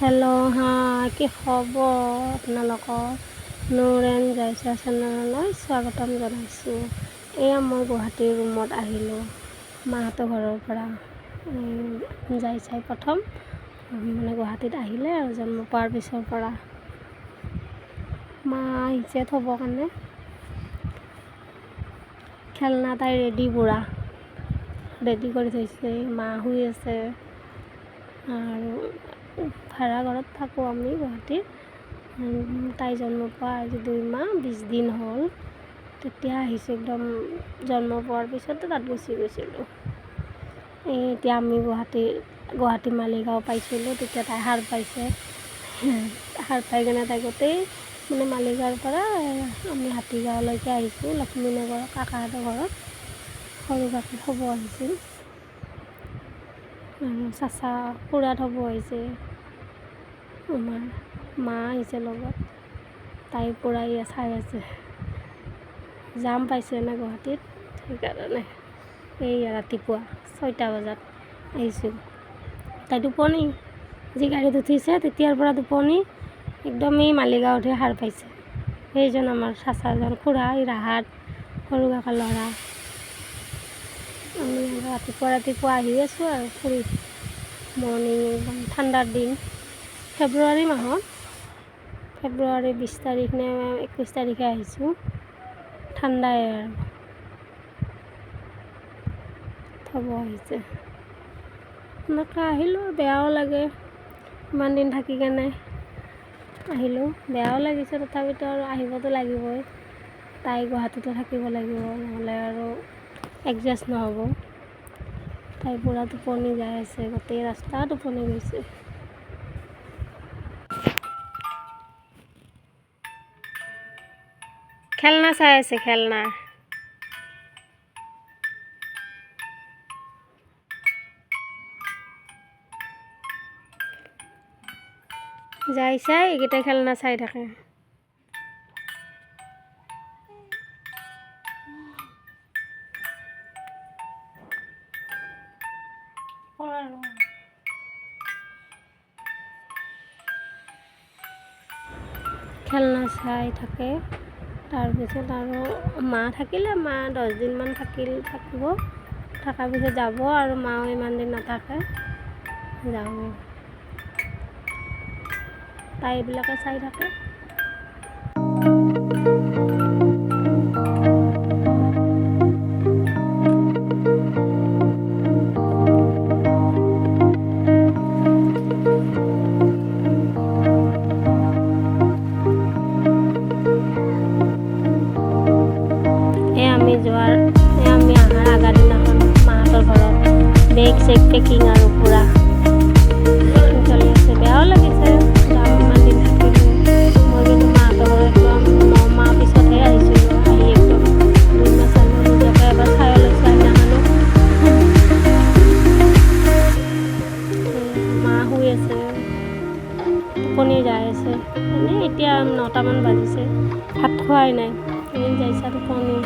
Hello' হাই, কি খবৰ আপোনালোকৰ? নুৰ এণ্ড জাইছা চেনেললৈ স্বাগতম জনাইছোঁ। এয়া মই গুৱাহাটীৰ ৰুমত আহিলোঁ মাহঁতৰ ঘৰৰ পৰা। জাইছাই প্ৰথম মানে গুৱাহাটীত আহিলে আৰু জন্ম পোৱাৰ পিছৰ পৰা মা আহিছে থ'ব কাৰণে। খেলনা তাই ৰেডি, পূৰা ৰেডি কৰি থৈছে। মা শুই আছে। আৰু ভাড়া ঘৰত থাকোঁ আমি গুৱাহাটীত। তাই জন্ম পোৱা আজি 2 মাহ 20 দিন হ'ল। তেতিয়া আহিছোঁ, একদম জন্ম পোৱাৰ পিছতে তাত গুচি গৈছিলোঁ। এই এতিয়া আমি গুৱাহাটী গুৱাহাটী মালিগাঁও পাইছিলোঁ, তেতিয়া তাই সাৰ পাইছে। সাৰ পাই কিনে তাই গোটেই মানে মালিগাঁৱৰ পৰা আমি হাতীগাঁৱলৈকে আহিছোঁ, লক্ষ্মী নগৰৰ কাকাহঁতৰ ঘৰত সৰু কাকি থ'ব আহিছিল আৰু চাচা খুৰা থ'ব আহিছে। আমাৰ মা আহিছে লগত। তাই পূৰা ইয়া চাই আছে, জাম পাইছে না গুৱাহাটীত, সেইকাৰণে। এই ৰাতিপুৱা 6টা বজাত আহিছোঁ। তাই টোপনি, যি গাড়ীত উঠিছে তেতিয়াৰ পৰা টোপনি, একদমেই মালিগাঁৱতহে সাৰ পাইছে। সেইজন আমাৰ চাচাজন খুৰা, এই ৰাহাত সৰু কাকাৰ ল'ৰা। আমি ৰাতিপুৱা ৰাতিপুৱা আহি আছোঁ আৰু ফুৰি। মৰ্ণিং, একদম ঠাণ্ডাৰ দিন, ফেব্ৰুৱাৰী মাহত, ফেব্ৰুৱাৰী 20 তাৰিখ নে 21 তাৰিখে আহিছোঁ। ঠাণ্ডাই আৰু। থ'ব আহিছে, সেনেকৈ আহিলোঁ। বেয়াও লাগে, ইমান দিন থাকি কেনে আহিলোঁ, বেয়াও লাগিছে। তথাপিতো আৰু আহিবতো লাগিবই। তাই গুৱাহাটীতে থাকিব লাগিব, নহ'লে আৰু এডজাষ্ট নহ'ব। তাই পূৰা টোপনি যাই আছে, গোটেই ৰাস্তা টোপনি গৈছে। খেলনা চাই আছে, খেলনা। যাই চাই এইকেইটা খেলনা চাই থাকে। খেলনা চাই থাকে। তাৰপিছত আৰু মা থাকিলে, মা 10 দিনমান থাকিল, থাকিব। থকাৰ পিছত যাব আৰু। মাও ইমান দিন নাথাকে, যাব। তাই এইবিলাকে চাই থাকে। এই আমি যোৱাৰ, এই আমি অহাৰ আগা দিনাখন মাহঁতৰ ঘৰত বেগ চেগ পেকিং আৰু পূৰা পেকিং চলি আছে। বেয়াও লাগিছে, যাম, ইমান দিন থাকিলোঁ মই। কিন্তু মাহঁতৰ ঘৰত একদম 9 মাহ পিছতহে আহিছিলোঁ। আহি একদম 2 মাহ চালোঁ, নিজকে এবাৰ চাই লৈছোঁ আইনাখনত। মা শুই আছে, টোপনি যাই আছে। এনেই এতিয়া 9টামান বাজিছে, ভাত খোৱাই নাই। এই যাইছা টোপনি।